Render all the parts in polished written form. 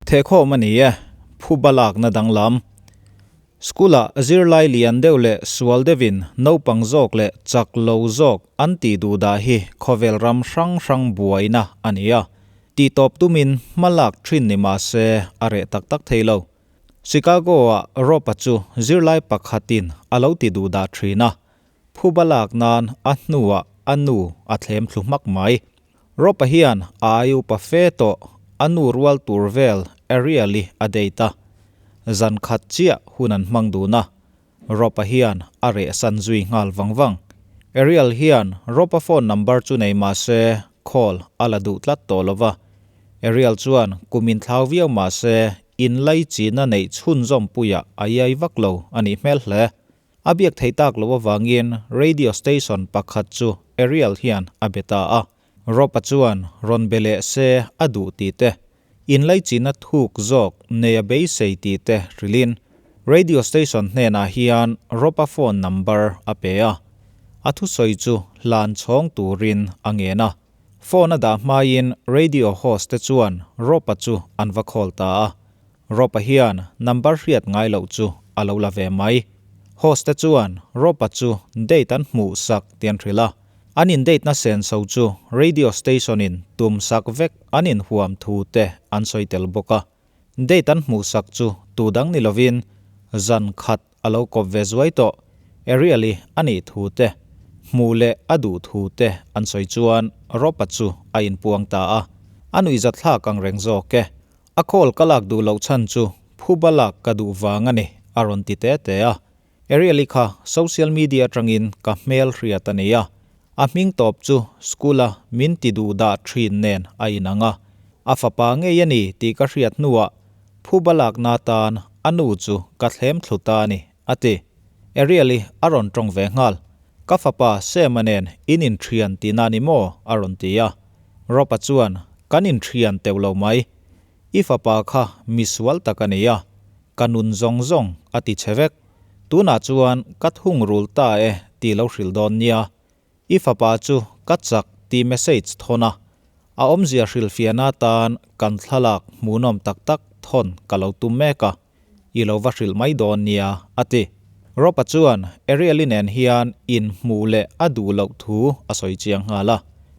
Thehkhawm a ni e, phuba lakna danglam. School-ah zirlai lian deuh leh sual deuhin naupang zawk leh chak lo zawk an tih duh dah hi khawvel ram hrang hrang buaina a ni a. Tihtawp tumin hma lak thin ni mah se a reh tak tak thei lo. Chicago-ah Rob-a chu zirlai pakhatin a lo ti duh dah thin a. Phuba lak nan a hnuah a nu a thlem thlu hmak mai. Rob-a hian a ai upa fe tawh a nu rual tur vel Ariel-i a date a. Zan khat chiah hun an hmang dun a. Rob-a hian a rehsan zui nghal vang vang. Ariel hian Rob-a phone number chu nei mah se call a la duh tlat tawh lo va. Ariel chuan kum inthlau viau mah se inlaichina neih chhunzawm puiah a iai vak lo a nih hmel hle. A biak theih tak loh avangin radio station pakhat chu Ariel hian a be ta a. Rob-a chuan rawn be leh se a duh tih te, inlaichinna thuk zawk nei a beisei tih te hrilhin radio station hnenah hian Rob-a phone number a pe a. A thusawi chu hlan chhawng turin a ngen a. Phone a dah hmain radio host te chuan Rob-a chu an va call ta a. Rob-a hian number hriat ngai loh chu a lo la ve mai. Host te chuan Rob-a chu date an hmuh sak tih an hrilh a. An in date na senso chu radio station in tum sak vek an inhuam thu te an sawi tel bawk a. Date an hmuh sak chu tu dang ni lovin zan khat a lo kawp ve zuai tawh Ariel-i a nih thu te, hmuh leh a duh thu te an sawi chuan Rob-a chu a inpuang ta a. A nuihzatthlak ang reng zawk e. A call ka lak duh loh chhan chu phuba lak ka duh vang a ni, a rawn ti te te a. Ariel-i kha social media atangin ka hmel hriat a ni a, a hming tawp chu school-a min ti duh dah thin nen a inang a. A fapa ngei a ni tih ka hriat hnuah phuba lakna atan a nu chu ka thlem thlu ta a ni, a ti. Ariel-i a rawn tawng ve nghal. Ka fapa Sam-a nen in inthian tihna a ni maw? a rawn ti a. Rob-a chuan, Kan inthian teuh lo mai. I fapa kha misual tak a ni a, ka nun zawng zawng a ti che vek. Tunah chuan ka thungrul ta e tih lo hrilh dawn nia. I fapa chu ka chak tih message thawn a, a awmzia hrilhfiahna atan kan thlalak hmuhnawm tak tak thawn ka lo tum mek a. I lo va hrilh mai dawn nia, a ti. Rob-a chuan Ariel-i nen hian inhmuh leh a duh loh thu a sawi chiang nghal a.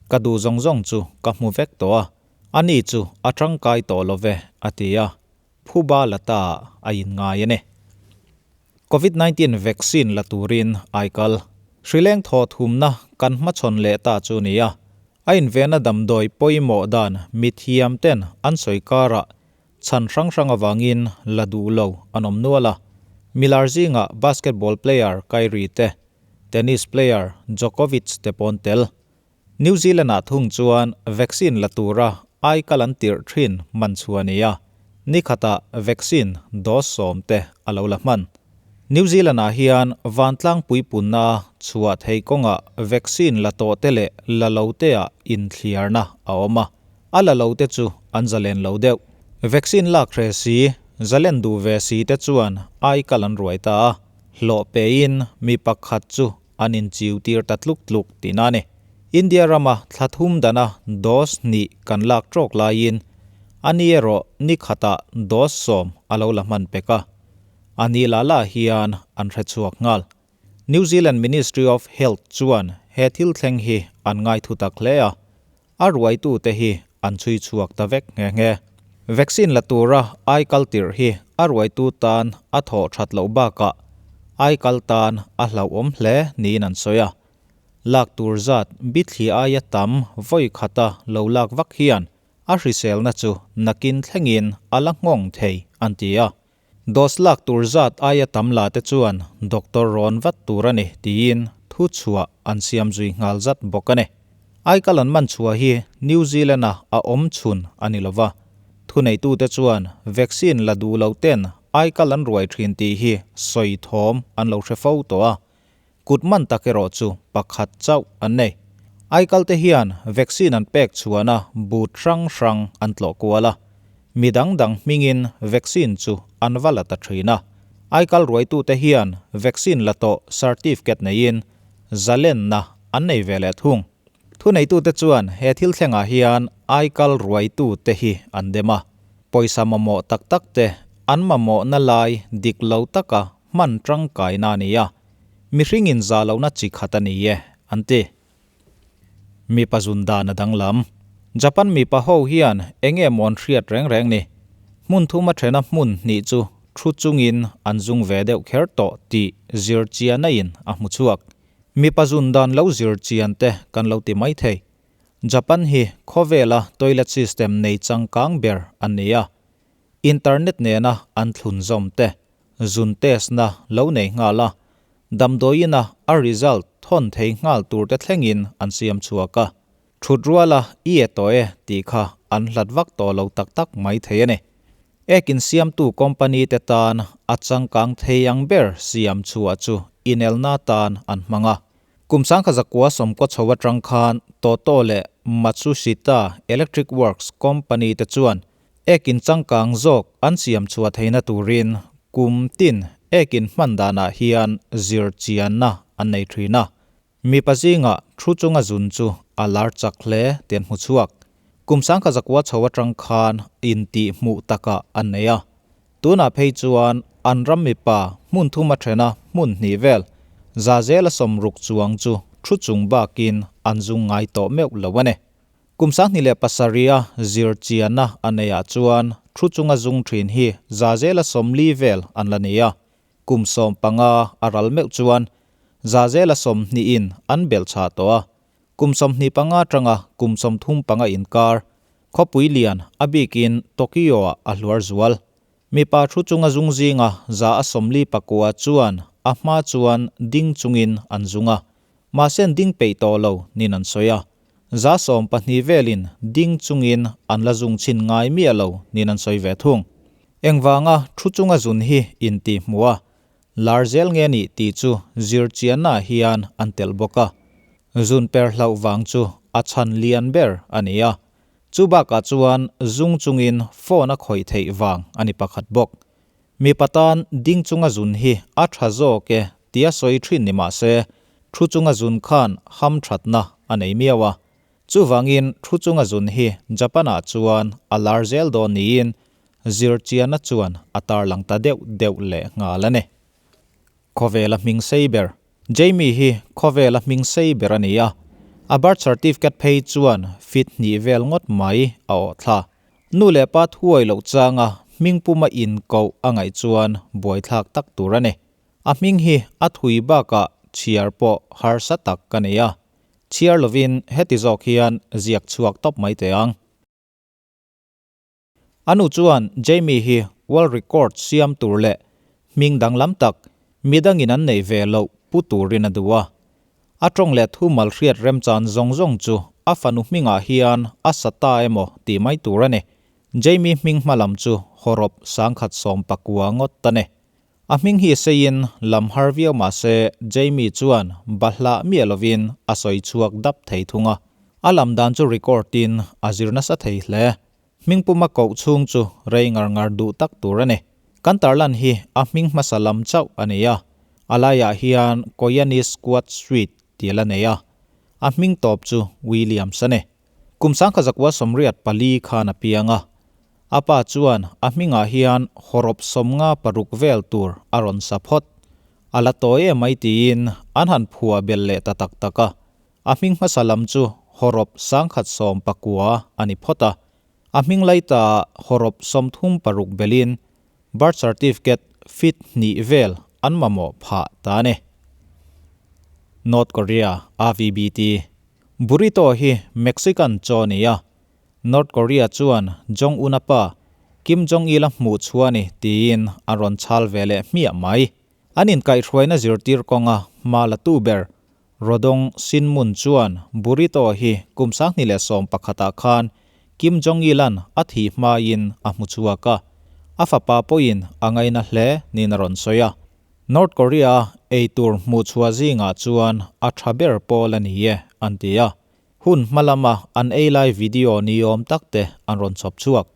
Ka duh zawng zawng chu ka hmu vek tawh a, ani chu a tangkai tawh lo ve, a ti a. Phuba la ta a inngai a ni. Covid 19 vaccine la turin ai kal. Hrileng thaw thumna kan hmachhawn leh ta chu nia. A invenna damdawi pawimawh dan mithiam ten an sawi karah Chhan hrang hrang avangin la duh lo an awm nual a. Milar zingah basketball player Kyrie te, tennis player Djokovic te pawn tel. New Zealand-ah thung chuan vaccine la tura ai kal an tirh thin man chhuah a ni a, ni khatah vaccine dose 10 te a lo la hman. New Zealand-ah hian vantlang puipunna chhuah theih kawngah vaccine la tawh te leh la lo teah inthliarna a awm a. A la lo te chu an zalen lo deuh. Vaccine lak hre si, zalen duh ve si te chuan ai kal an ruai ta a, hlawh pein mi pakhat chu an inchiu tir ta tluk tluk tihna a ni. India rama thla thum dana dose hnih kan lak tawk laiin a ni erawh ni khatah dose 10 a lo la hman pek a, a ni la la hian an hre chhuak nghal. New Zealand Ministry of Health chuan he thil thleng hi an ngai thu tak hle a, A ruaitute hi an chhui chhuak ta vek nghe nghe. Vaccine la tura ai kal tirh hi a ruaitu tan a thawh that loh bakah ai kal tan a hlauhawm hle niin an sawi a. Lak tur zat bithli aia tam vawi khata lo lak vak hian a hriselna chu nakin thlengin a la nghawng thei an ti a. Dose lak tur zat aia tam la te chuan doctor rawn vat tur a ni tiin thu chhuah an siam zui nghal zat bawk a ni. Aikal an man chhuah hi New Zealand-a a awm chhun a ni lova. Thuneitute chuan vaccine la duh lo ten aikal an ruai thin tih hi sawi thawm an lo hre fo tawh a. Kut man tak erawh chu pakhat chauh an nei. Aikal te hian vaccine an pek chhuahna booth hrang hrang an tlawh kual a. Mi dang dang hmingin vaccine chu an va la ta thin a. Aikal ruaitute hian vaccine la tawh certificate neiin zalenna an nei ve leh thung. Thuneitute chuan he thil thlengah hian aikal ruaitute hi an dem a. pawisa mamawh tak tak te an mamawhna lai dik lo taka hman tangkaina a ni a, mihring inzah lohna chi khat a ni e, an ti. Mipa zun dan a danglam. Japan mipa ho hian enge maw an hriat reng reng ni? Hmun thuma thena hmun hnih chu thu chungin an zung ve deuh kher tawh tih zir chiana in a hmu chhuak. Mipa zun dan lo zir chian te kan lo ti mai thei. Japan hi khawvela toilet system nei changkang ber an ni a. Internet nena an thlun zawm te zun test na lo nei nghal a, damdawiin a a result thawn thei nghal tur te thlengin an siam chhuak a. Thut ruala i e tawh e tih kha an hlat vak tawh lo tak tak mai thei a ni. Ekin siamtu company te tan a changkang thei ang ber siam chhuah chu inelna tan an hmang a. Kum sangkhat zakua sawmkaw chho atang khan Toto leh Matsushita Electric Works company te chuan Ekin changkang zawk an siam chhuah theihna turin kum tin ekin hman danah hian zir chianna an nei thin a. Mipa zingah thu chunga zun chu a lar chak hle tih an hmu chhuak. Kum sangkhat zakua chho atang khan intih hmuh takah an nei a. Tunah phei chuan an ram mipa hmun thuma thena hmun hnih vel za zela 60 chuang chu thu chung bakin an zung ngai tawh meuh lo a ni. Kum 2007 a zir chianna a neiah chuan thu chunga zung thin hi za zela 40 vel an la ni a. Kum 15 a ral meuh chuan za zela 20 in an belh chhah tawh a. Kum 25 atanga kum 35 inkar khawpui lian a bikin Tokyo ah a hluar zual. Mipa thu chunga zung zinga za a 49 chuan a hma chuan ding chungin an zung a. Mahse an ding peih tawh lo nin an sawi a. Za 12 velin ding chungin an la zung chhin ngai miah lo nin an sawi ve thung. Engvanga thu chunga zun hi inti hmu a, lar zel nge ni tih chu zir chiannaah hian an telh bawk a. Zun per hlauh vang chu a chhan lian ber a ni a. Chu bakah chuan zung chungin phone a khawih theih vang a ni pakhat bawk. Mipa tan ding chunga zun hi a tha zawk e tia sawi thin ni mah se, thu chunga zun khan ham thatna a nei miau a. Chuvangin thu chunga zun hi Japan-ah chuan a lar zel dawn niin zir chianna chuan a tarlang ta deuh deuh leh nghal a ni. Khawvela hming sei ber. Jamie hi khawvela hming sei ber a ni a, a birth certificate phei chuan fit hnih vel ngawt mai a awh thla. Nu leh pa thuai loh changa hming puma in koh a ngaih chuan buaithlak tak tur a ni. A hming hi a thui bakah chhiar pawh harsa tak ka nei a. Chhiar lovin heti zawk hian ziak chhuak tawp mai teh ang. A nu chuan Jamie hi world record siam tur leh hming danglam tak midangin an neih ve loh pu turin a duh a. A tawng leh thumal hriat remchan zawng zawng chu a fanu hmingah hian a sa ta emaw tih mai tur a ni. Jamie hming hmalam chu hawrawp 1019 ngawt a ni. A hming hi seiin lam har viau mah se Jamie chuan bahlah miah lovin a sawi chhuak dap thei thung a. A lam dan chu record in a zir nasa thei hle. Hming puma koh chhung chu rei ngar ngar duh tak tur a ni. Kan tarlan hi a hming hmasa lam chauh a ni a. A laiah hian Koyani Squat Street tih la nei a. A hming tawp chu Williams a ni. Kum 1984 khan a piang a. A pa chuan a hmingah hian hawrawp 56 vel tur a rawn sa phawt. A la tawi em mai tiin an han phuah bel leh ta tak tak a. A hming hmasa lam chu hawrawp 1019 a ni phawt a. A hming laita hawrawp 36 belin birth certificate fit hnih vel an mamawh phah ta a ni. North Korea AVBT Burrito hi Mexican chaw a ni a. North Korea chuan Jong-un-a pa Kim Jong-il-a hmuh chhuah a ni tiin an rawn chhal ve leh hmiah mai. An inkaihhruaina zirtir kawnga hma la tu ber Rodong Sinmun chuan Burrito hi kum 2011 ah khan Kim Jong-il-a'n a thih hmain a hmu chhuak a, a fapa pawhin a ngaina hle niin a rawn sawi a. North Korea-a eitur hmuh chhuah zingah chuan a tha ber pawl a ni e, an ti a. Hun hma lama an ei lai video ni awm tak te an rawn chhawp chhuak.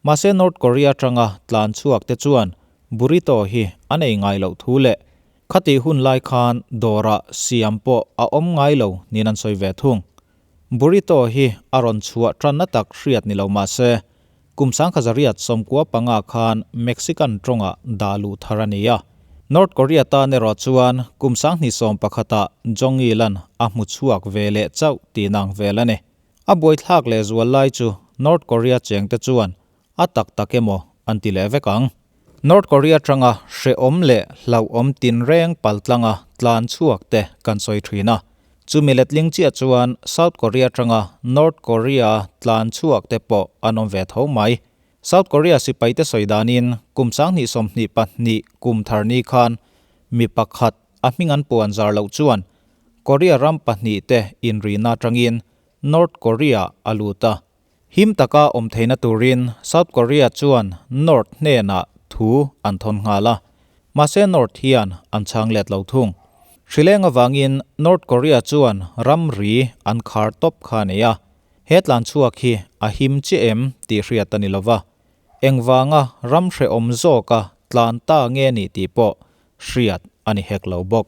Mahse North Korea atanga tlan chhuak te chuan burrito hi an ei ngai loh thu leh khati hun lai khan dawrah siam pawh a awm ngai lo niin an sawi ve thung. Burrito hi a rawn chhuah tanna tak hriat ni lo mahse Kum 1995 khan Mexican tawnga dah luh thar a ni a. North Korea tan erawh chuan kum 2011 ah Jong Il-a'n a hmu chhuak ve leh chauh tih nang vel a ni. A buaithlak leh zual lai chu North Korea chengte chuan a tak tak emaw an ti leh vek ang. North Korea atanga hrehawm leh hlauhawm tinreng paltlanga tlan chhuak te kan sawi thin a. Chumi letling chiah chuan South Korea atanga North Korea tlan chhuak te pawh an awm ve tho mai. South Korea sipaite sawi danin kum 2022 kum thar ni khan mi pakhat a hming an puan zar loh chuan Korea ram pahnihte inrihna atangin North Korea a lut a. Him taka awm theihna turin South Korea chuan North hnenah thu an thawn nghal a, mahse North hian an chhang let lo thung. Hrileng avangin North Korea chuan ramri an khar tawp kha a nei a, he tlan chhuak hi a him chiah em tih hriat a ni lova, engvanga ram hrehawm zawka tlan ta nge ni tih pawh hriat a ni hek lo bawk.